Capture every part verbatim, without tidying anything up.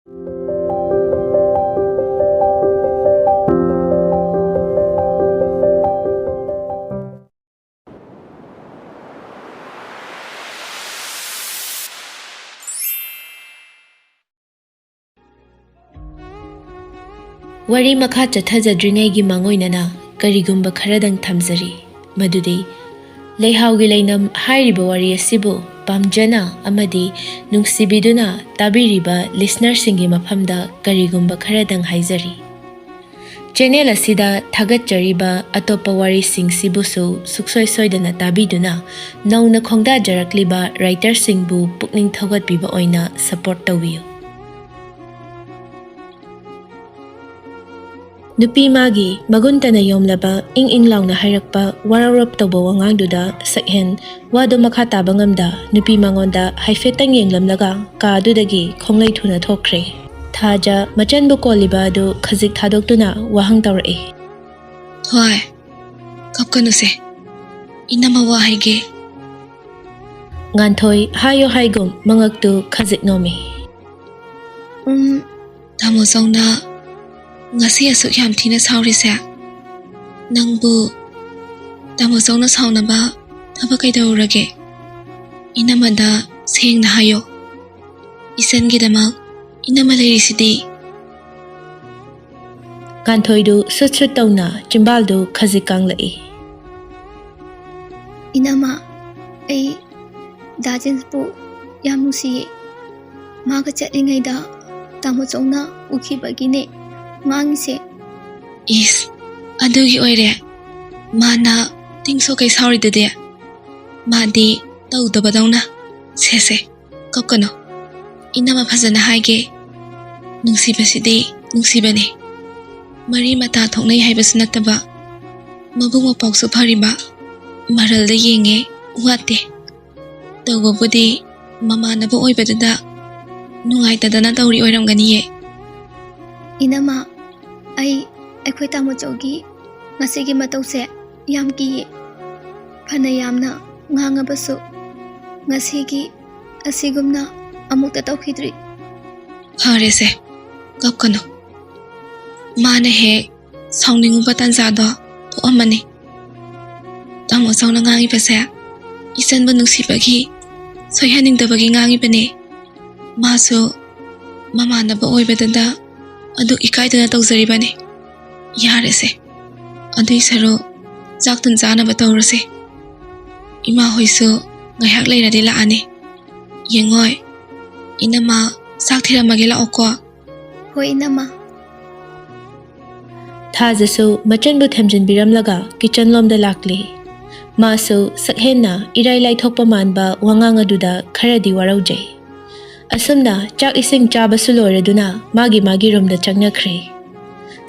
ꯋꯥꯔꯤ ꯃꯈꯥ ꯆꯠꯊꯖꯗ꯭ꯔꯤꯉꯩꯒꯤ ꯃꯥꯡꯑꯣꯏꯅꯅ ꯀꯔꯤꯒꯨꯝꯕ ꯈꯔꯗꯪ ꯊꯝꯖꯔꯤ, ꯃꯗꯨꯗꯤ ꯂꯩꯍꯥꯎꯒꯤ ꯂꯩꯅꯝ ꯍꯥꯏꯔꯤꯕ ꯋꯥꯔꯤ ꯑꯁꯤꯕꯨ ꯄꯥꯝꯖꯅ ꯑꯃꯗꯤ ꯅꯨꯡꯁꯤꯕꯤꯗꯨꯅ ꯇꯥꯕꯤꯔꯤꯕ listenerꯁꯤꯡꯒꯤ ꯃꯐꯝꯗ ꯀꯔꯤꯒꯨꯝꯕ ꯈꯔꯗꯪ ꯍꯥꯏꯖꯔꯤ꯫ Channel ꯑꯁꯤꯗ ꯊꯥꯒꯠꯆꯔꯤꯕ ꯑꯇꯣꯞꯄ ꯋꯥꯔꯤꯁꯤꯡꯁꯤꯕꯨꯁꯨ ꯁꯨꯛꯁꯣꯏ ꯁꯣꯏꯗꯅ ꯇꯥꯕꯤꯗꯨꯅ ꯅꯧꯅ ꯈꯣꯡꯗꯥꯖꯔꯛꯂꯤꯕ writerꯁꯤꯡꯕꯨ ꯄꯨꯛꯅꯤꯡ ꯊꯧꯒꯠꯄꯤꯕ ꯑꯣꯏꯅ support ꯇꯧꯕꯤꯌꯨ꯫ ꯅꯨꯄꯤ ꯃꯥꯒꯤ ꯃꯒꯨꯟ ꯇꯅ ꯌꯣꯝꯂꯕ ꯏꯪ ꯏꯪ ꯂꯥꯎꯅ ꯍꯥꯏꯔꯛꯄ ꯋꯥꯔꯧꯔꯞ ꯇꯧꯕ ꯋꯥꯉꯥꯡꯗꯨꯗ ꯁꯛꯍꯦꯟ ꯋꯥꯗꯨ ꯃꯈꯥ ꯇꯥꯕ ꯉꯝꯗ ꯅꯨꯄꯤ ꯃꯉꯣꯟꯗ ꯍꯥꯏꯐꯦꯠꯇꯪ ꯌꯦꯡꯂꯝꯂꯒ ꯀꯥ ꯑꯗꯨꯗꯒꯤ ꯈꯣꯡꯂꯩ ꯊꯨꯅ ꯊꯣꯛꯈ꯭ꯔꯦ꯫ ꯊꯥꯖ ꯃꯆꯟꯕꯨ ꯀꯣꯜꯂꯤꯕ ꯑꯗꯨ ꯈꯖꯤꯛ ꯊꯥꯗꯣꯛꯇꯨꯅ ꯋꯥꯍꯪ ꯇꯧꯔꯛꯏ꯫ ꯍꯣꯏ, ꯀꯞꯀꯅꯨꯁꯦ꯫ ꯏꯅꯝꯃ ꯋꯥ ꯍꯥꯏꯒꯦ꯫ ꯉꯥꯟꯊꯣꯏ ꯍꯥꯏꯌꯣ ꯍꯥꯏꯒꯨꯝ ꯃꯉꯛꯇꯨ ꯈꯖꯤꯛ ꯅꯣꯝꯃꯤ꯫ ꯎꯝ, ꯇꯥꯃꯣ ꯆꯧꯅ ꯉꯁꯤ ꯑꯁꯨꯛ ꯌꯥꯝ ꯊꯤꯅ ꯁꯥꯎꯔꯤꯁꯦ? ꯅꯪꯕꯨ ꯇꯥꯃꯣ ꯆꯧꯅ ꯁꯥꯎꯅꯕ ꯊꯕꯛ ꯀꯩꯗꯧꯔꯒꯦ? ꯏꯅꯝꯃꯗ ꯁꯦꯡꯅ ꯍꯥꯏꯌꯣ꯫ ꯏꯆꯟꯒꯤꯗꯃꯛ ꯏꯅꯝꯃ ꯂꯩꯔꯤꯁꯤꯗꯤ꯫ ꯉꯥꯟꯊꯣꯏꯗꯨ ꯁꯨꯠ ꯁꯨꯠ ꯇꯧꯅ ꯆꯤꯝꯕꯥꯜꯗꯨ ꯈꯖꯤꯛ ꯀꯥꯡꯂꯛꯏ꯫ ꯏꯅꯝꯃ, ꯑꯩ ꯗꯥ ꯖꯦꯝꯁꯄꯨ ꯌꯥꯝ ꯅꯨꯡꯁꯤꯌꯦ꯫ ꯃꯥꯒ ꯆꯠꯂꯤꯉꯩꯗ ꯇꯥꯃꯣ ꯆꯧꯅ ꯎꯈꯤꯕꯒꯤꯅꯦ ꯉꯥꯡꯉꯤꯁꯦ꯫ ꯏꯁ, ꯑꯗꯨꯒꯤ ꯑꯣꯏꯔꯦ ꯃꯥꯅ ꯇꯤꯡꯁꯣ ꯀꯩ ꯁꯥꯎꯔꯤꯗꯨꯗꯤ꯫ ꯃꯥꯗꯤ ꯇꯧꯗꯕꯗꯧꯅ꯫ ꯁꯦ ꯁꯦ, ꯀꯞꯀꯅꯨ꯫ ꯏꯅꯝꯃ ꯐꯖꯅ ꯍꯥꯏꯒꯦ꯫ ꯅꯨꯡꯁꯤꯕꯁꯤꯗꯤ ꯅꯨꯡꯁꯤꯕꯅꯤ꯫ ꯃꯔꯤ ꯃꯇꯥ ꯊꯣꯛꯅꯩ ꯍꯥꯏꯕꯁꯨ ꯅꯠꯇꯕ, ꯃꯕꯨꯡ ꯃꯧꯄꯥꯎꯁꯨ ꯐꯔꯤꯕ꯫ ꯃꯔꯜꯗ ꯌꯦꯡꯉꯦ, ꯋꯥꯠꯇꯦ꯫ ꯇꯧꯕꯕꯨꯗꯤ ꯃꯃꯥꯟꯅꯕ ꯑꯣꯏꯕꯗꯨꯗ ꯅꯨꯡꯉꯥꯏꯇꯗꯅ ꯇꯧꯔꯤ ꯑꯣꯏꯔꯝꯒꯅꯤꯌꯦ꯫ ꯏꯅꯝꯃ, ꯑꯩ ꯑꯩꯈꯣꯏ ꯇꯥꯃꯣꯆꯧꯒꯤ ꯉꯁꯤꯒꯤ ꯃꯇꯧꯁꯦ ꯌꯥꯝ ꯀꯤꯌꯦ꯫ ꯐꯅ ꯌꯥꯝꯅ ꯉꯥꯡꯉꯕꯁꯨ ꯉꯁꯤꯒꯤ ꯑꯁꯤꯒꯨꯝꯅ ꯑꯃꯨꯛꯇ ꯇꯧꯈꯤꯗ꯭ꯔꯤ꯫ ꯐꯔꯦꯁꯦ, ꯀꯞꯀꯅꯨ꯫ ꯃꯥꯅ ꯍꯦꯛ ꯁꯥꯎꯅꯤꯡꯉꯨꯕ ꯇꯥꯟꯖꯥꯗꯣ ꯊꯣꯛꯑꯝꯃꯅꯤ꯫ ꯇꯥꯃꯣ ꯆꯧꯅ ꯉꯥꯡꯉꯤꯕꯁꯦ ꯏꯆꯟꯕꯨ ꯅꯨꯡꯁꯤꯕꯒꯤ, ꯁꯣꯏꯍꯟꯅꯤꯡꯗꯕꯒꯤ ꯉꯥꯡꯉꯤꯕꯅꯦ꯫ ꯃꯥꯁꯨ ꯃꯃꯥꯟꯅꯕ ꯑꯣꯏꯕꯗꯨꯗ ꯑꯗꯨ ꯏꯀꯥꯏꯗꯨꯅ ꯇꯧꯖꯔꯤꯕꯅꯤ꯫ ꯌꯥꯔꯦꯁꯦ, ꯑꯗꯨꯏ ꯁꯔꯨꯛ ꯆꯥꯛ ꯇꯨꯝ ꯆꯥꯅꯕ ꯇꯧꯔꯁꯦ꯫ ꯏꯃꯥ ꯍꯣꯏꯁꯨ ꯉꯥꯏꯍꯥꯛ ꯂꯩꯔꯗꯤ ꯂꯥꯛꯑꯅꯤ꯫ ꯌꯦꯡꯉꯣꯏ, ꯏꯅꯝꯃ ꯆꯥꯛ ꯊꯤꯔꯝꯃꯒꯦ, ꯂꯥꯛꯑꯣꯀꯣ꯫ ꯍꯣꯏ, ꯏꯅꯝꯃ꯫ ꯊꯥꯖꯁꯨ ꯃꯆꯟꯕꯨ ꯊꯦꯝꯖꯤꯟꯕꯤꯔꯝꯂꯒ ꯀꯤꯆꯟ ꯂꯣꯝꯗ ꯂꯥꯛꯂꯤ꯫ ꯃꯥꯁꯨ ꯁꯛꯍꯦꯟꯅ ꯏꯔꯥꯏ ꯂꯥꯏꯊꯣꯛꯄ ꯃꯥꯟꯕ ꯋꯥꯉꯥꯡ ꯑꯗꯨꯗ ꯈꯔꯗꯤ ꯋꯥꯔꯧꯖꯩ꯫ ꯑꯁꯨꯝꯅ ꯆꯥꯛ ꯏꯁꯤꯡ ꯆꯥꯕꯁꯨ ꯂꯣꯏꯔꯗꯨꯅ ꯃꯥꯒꯤ ꯃꯥꯒꯤ ꯔꯨꯝꯗ ꯆꯪꯅꯈ꯭ꯔꯦ꯫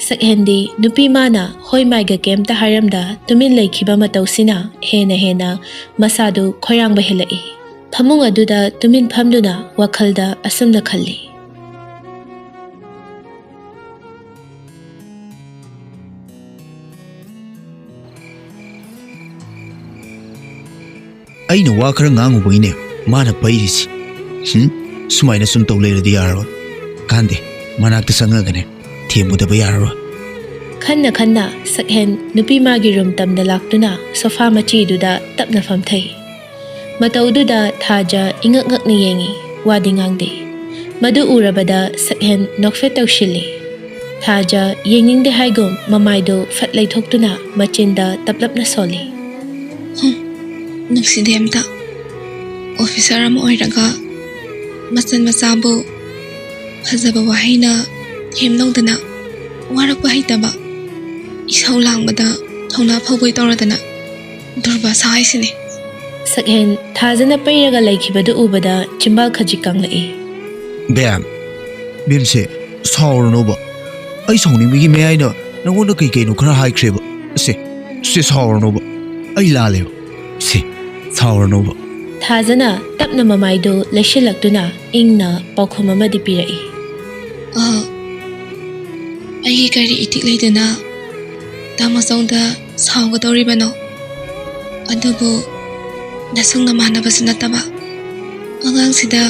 ꯁꯛꯍꯦꯟꯗꯤ ꯅꯨꯄꯤ ꯃꯥꯅ ꯍꯣꯏ ꯃꯥꯏꯒ ꯀꯩꯝꯇ ꯍꯥꯏꯔꯝꯗ ꯇꯨꯃꯤꯟ ꯂꯩꯈꯤꯕ ꯃꯇꯧꯁꯤꯅ ꯍꯦꯟꯅ ꯍꯦꯟꯅ ꯃꯁꯥꯗꯨ ꯈꯣꯏꯔꯥꯡꯕ ꯍꯦꯜꯂꯛꯏ꯫ ꯐꯃꯨꯡ ꯑꯗꯨꯗ ꯇꯨꯃꯤꯟ ꯐꯝꯗꯨꯅ ꯋꯥꯈꯜꯗ ꯑꯁꯨꯝꯅ ꯈꯜꯂꯤ꯫ ꯑꯩꯅ ꯋꯥ ꯈꯔ ꯉꯥꯡꯉꯨꯕꯒꯤꯅꯦ ꯃꯥꯅ ꯄꯩꯔꯤꯁꯤ꯫ ꯍꯨꯝ? ꯁꯨꯃꯥꯏꯅ ꯁꯨꯝ ꯇꯧ ꯂꯩꯔꯗꯤ ꯌꯥꯔꯔꯣꯏ꯫ ꯀꯥꯟꯗꯦ, ꯃꯅꯥꯛꯇ ꯆꯪꯉꯒꯅꯦ ꯊꯦꯝꯃꯨꯗꯕ ꯌꯥꯔꯔꯣꯏ꯫ ꯈꯟꯅ ꯈꯟꯅ ꯁꯛꯍꯦꯟ ꯅꯨꯄꯤ ꯃꯥꯒꯤ ꯔꯨꯝ ꯇꯝꯗ ꯂꯥꯛꯇꯨꯅ ꯁꯣꯐꯥ ꯃꯆꯤꯗꯨꯗ ꯇꯞꯅ ꯐꯝꯊꯩ꯫ ꯃꯇꯧꯗꯨꯗ ꯊꯥꯖ ꯏꯉꯛ ꯉꯛꯅ ꯌꯦꯡꯉꯤ, ꯋꯥꯗꯤ ꯉꯥꯡꯗꯦ꯫ ꯃꯗꯨ ꯎꯔꯕꯗ ꯁꯛꯍꯦꯟ ꯅꯣꯛꯐꯦꯠ ꯇꯧꯁꯤꯜꯂꯤ꯫ ꯊꯥꯖ ꯌꯦꯡꯅꯤꯡꯗꯦ ꯍꯥꯏꯒꯨꯝ ꯃꯃꯥꯏꯗꯨ ꯐꯠ ꯂꯩꯊꯣꯛꯇꯨꯅ ꯃꯆꯤꯟꯗ ꯇꯞꯂꯞꯅ ꯁꯣꯜꯂꯤ꯫ ꯍꯨꯝ, ꯅꯨꯡꯁꯤꯗꯦ ꯑꯝꯇ꯫ ꯑꯣꯐꯤꯁꯥꯔ ꯑꯃ ꯑꯣꯏꯔꯒ ꯃꯆꯟ ꯃꯆꯥꯕꯨ ꯐꯖꯕ ꯋꯥꯍꯩꯅ ꯊꯦꯝꯅꯧꯗꯅ ꯋꯥꯔꯛꯄ ꯍꯩꯇꯕ, ꯏꯁꯧ ꯂꯥꯡꯕꯗ ꯊꯧꯅꯥ ꯐꯧꯕꯣꯏ ꯇꯧꯔꯗꯅ ꯗꯨꯔꯕꯥꯁꯥ ꯍꯥꯏꯁꯤꯅꯤ꯫ ꯁꯛꯍꯦꯟ ꯊꯥꯖꯅ ꯄꯩꯔꯒ ꯂꯩꯈꯤꯕꯗꯨ ꯎꯕꯗ ꯆꯤꯝꯕꯥꯜ ꯈꯖꯤꯛ ꯀꯪꯂꯛꯏ꯫ ꯕꯦꯝ, ꯕꯦꯝꯁꯦ, ꯁꯥꯎꯔꯅꯣꯕ꯫ ꯑꯩ ꯁꯥꯎꯅꯤꯡꯕꯒꯤ ꯃꯌꯥꯏꯅ ꯅꯪꯉꯣꯟꯗ ꯀꯩ ꯀꯩꯅꯣ ꯈꯔ ꯍꯥꯏꯈ꯭ꯔꯦꯕ꯫ ꯁꯦ, ꯁꯦ, ꯁꯥꯎꯔꯅꯣꯕ꯫ ꯑꯩ ꯂꯥꯜꯂꯦꯕ꯫ ꯁꯦ, ꯁꯥꯎꯔꯅꯣꯕ꯫ ꯊꯥꯖꯅ ꯇꯞꯅ ꯃꯃꯥꯏꯗꯨ ꯂꯩꯁꯤꯜꯂꯛꯇꯨꯅ ꯏꯪꯅ ꯄꯥꯎꯈꯨꯝ ꯑꯃꯗꯤ ꯄꯤꯔꯛꯏ꯫ ꯑ, ꯑꯩꯒꯤ ꯀꯔꯤ ꯏꯊꯤꯛ ꯂꯩꯗꯅ ꯇꯥꯃꯣꯆꯧꯗ ꯁꯥꯎꯒꯗꯧꯔꯤꯕꯅꯣ? ꯑꯗꯨꯕꯨ ꯅꯁꯨꯡ ꯅꯃꯥꯟꯅꯕꯁꯨ ꯅꯠꯇꯕ ꯑꯉꯥꯡꯁꯤꯗ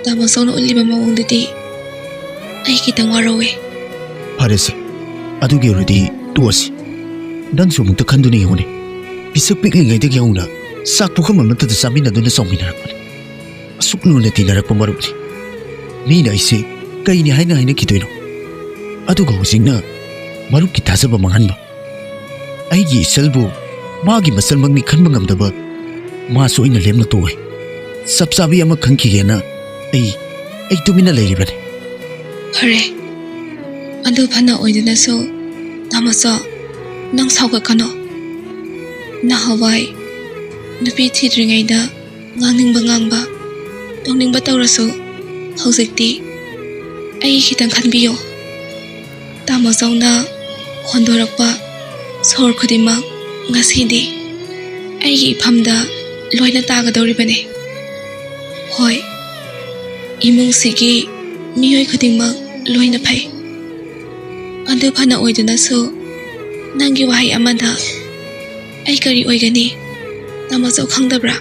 ꯇꯥꯃꯣꯆꯧꯅ ꯎꯠꯂꯤꯕ ꯃꯑꯣꯡꯗꯨꯗꯤ ꯑꯩ ꯈꯤꯇꯪ ꯋꯥꯔꯧꯋꯦ꯫ ꯐꯔꯦꯁꯦ, ꯑꯗꯨꯒꯤ ꯑꯣꯏꯔꯗꯤ ꯇꯣꯛꯑꯁꯤ꯫ ꯅꯪꯁꯨ ꯑꯃꯨꯛꯇ ꯈꯟꯗꯨꯅ ꯌꯦꯡꯉꯨꯅꯦ, ꯄꯤꯁꯛ ꯄꯤꯛꯂꯤꯉꯩꯗꯒꯤ ꯍꯧꯅ ꯆꯥꯛ ꯄꯨꯈꯝ ꯑꯃꯠꯇꯗ ꯆꯥꯃꯤꯟꯅꯗꯨꯅ ꯆꯥꯎꯃꯤꯟꯅꯔꯛꯄꯅꯤ꯫ ꯑꯁꯨꯛ ꯂꯨꯅ ꯇꯤꯟꯅꯔꯛꯄ ꯃꯔꯨꯞꯅꯤ꯫ ꯃꯤꯅ ꯑꯩꯁꯦ ꯀꯩꯅꯤ ꯍꯥꯏꯅ ꯍꯥꯏꯅꯈꯤꯗꯣꯏꯅꯣ? ꯑꯗꯨꯒ ꯍꯧꯖꯤꯛꯅ ꯃꯔꯨꯞꯀꯤ ꯊꯥꯖꯕ ꯃꯥꯡꯍꯟꯕ꯫ ꯑꯩꯒꯤ ꯏꯆꯜꯕꯨ ꯃꯥꯒꯤ ꯃꯆꯜꯃꯛꯅꯤ ꯈꯟꯕ ꯉꯝꯗꯕ ꯃꯥꯁꯨ ꯑꯩꯅ ꯂꯦꯝꯅ ꯇꯣꯛꯑꯣꯏ꯫ ꯆꯞ ꯆꯥꯕꯤ ꯑꯃ ꯈꯪꯈꯤꯒꯦꯅ ꯑꯩ ꯑꯩ ꯇꯨꯃꯤꯟꯅ ꯂꯩꯔꯤꯕꯅꯤ꯫ ꯐꯔꯦ, ꯑꯗꯨ ꯐꯅ ꯑꯣꯏꯗꯨꯅꯁꯨ ꯇꯥꯃꯣꯆꯧ, ꯅꯪ ꯁꯥꯎꯒꯠꯀꯅꯣ꯫ ꯅꯍꯥꯟꯋꯥꯏ ꯅꯨꯄꯤ ꯊꯤꯗ꯭ꯔꯤꯉꯩꯗ ꯉꯥꯡꯅꯤꯡꯕ ꯉꯥꯡꯕ, ꯇꯧꯅꯤꯡꯕ ꯇꯧꯔꯁꯨ ꯍꯧꯖꯤꯛꯇꯤ ꯑꯩ ꯈꯤꯇꯪ ꯈꯟꯕꯤꯌꯣ꯫ ꯇꯥꯃꯣꯆꯧꯅ ꯍꯣꯟꯗꯣꯔꯛꯄ ꯁꯣꯔ ꯈꯨꯗꯤꯡꯃꯛ ꯉꯁꯤꯗꯤ ꯑꯩꯒꯤ ꯏꯐꯝꯗ ꯂꯣꯏꯅ ꯇꯥꯒꯗꯧꯔꯤꯕꯅꯤ꯫ ꯍꯣꯏ, ꯏꯃꯨꯡꯁꯤꯒꯤ ꯃꯤꯑꯣꯏ ꯈꯨꯗꯤꯡꯃꯛ ꯂꯣꯏꯅ ꯐꯩ꯫ ꯑꯗꯨ ꯐꯅ ꯑꯣꯏꯗꯨꯅꯁꯨ ꯅꯪꯒꯤ ꯋꯥꯍꯩ ꯑꯃꯗ ꯑꯩ ꯀꯔꯤ ꯑꯣꯏꯒꯅꯤ? ꯇꯥꯃꯣꯆꯧ ꯈꯪꯗꯕ꯭ꯔꯥ?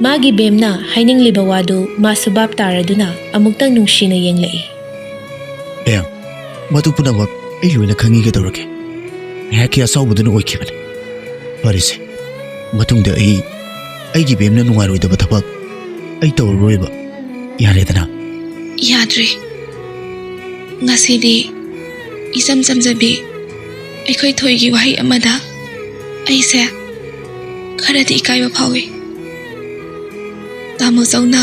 ꯃꯥꯒꯤ ꯕꯦꯝꯅ ꯍꯥꯏꯅꯤꯡꯂꯤꯕ ꯋꯥꯗꯨ ꯃꯥꯁꯨ ꯚꯥꯞ ꯇꯥꯔꯗꯨꯅ ꯑꯃꯨꯛꯇꯪ ꯅꯨꯡꯁꯤꯅ ꯌꯦꯡꯂꯛꯏ꯫ ꯕꯦꯝ, ꯃꯗꯨ ꯄꯨꯝꯅꯃꯛ ꯑꯩ ꯂꯣꯏꯅ ꯈꯪꯉꯤ, ꯀꯩꯗꯧꯔꯒꯦ? ꯉꯥꯏꯍꯥꯛꯀꯤ ꯑꯁꯥꯎꯕꯗꯨꯅ ꯑꯣꯏꯈꯤꯕꯅꯤ꯫ ꯐꯔꯦꯁꯦ, ꯃꯇꯨꯡꯗ ꯑꯩ ꯑꯩꯒꯤ ꯕꯦꯝꯅ ꯅꯨꯡꯉꯥꯏꯔꯣꯏꯗꯕ ꯊꯕꯛ ꯑꯩ ꯇꯧꯔꯔꯣꯏꯕ꯫ ꯌꯥꯔꯦꯗꯅ? ꯌꯥꯗ꯭ꯔꯦ꯫ ꯉꯁꯤꯗꯤ ꯏꯆꯝ ꯆꯝꯖꯕꯤ ꯑꯩꯈꯣꯏ ꯊꯣꯏꯒꯤ ꯋꯥꯍꯩ ꯑꯃꯗ ꯑꯩꯁꯦ ꯈꯔꯗꯤ ꯏꯀꯥꯏꯕ ꯐꯥꯎꯏ꯫ ꯇꯥꯃꯣꯆꯧꯅ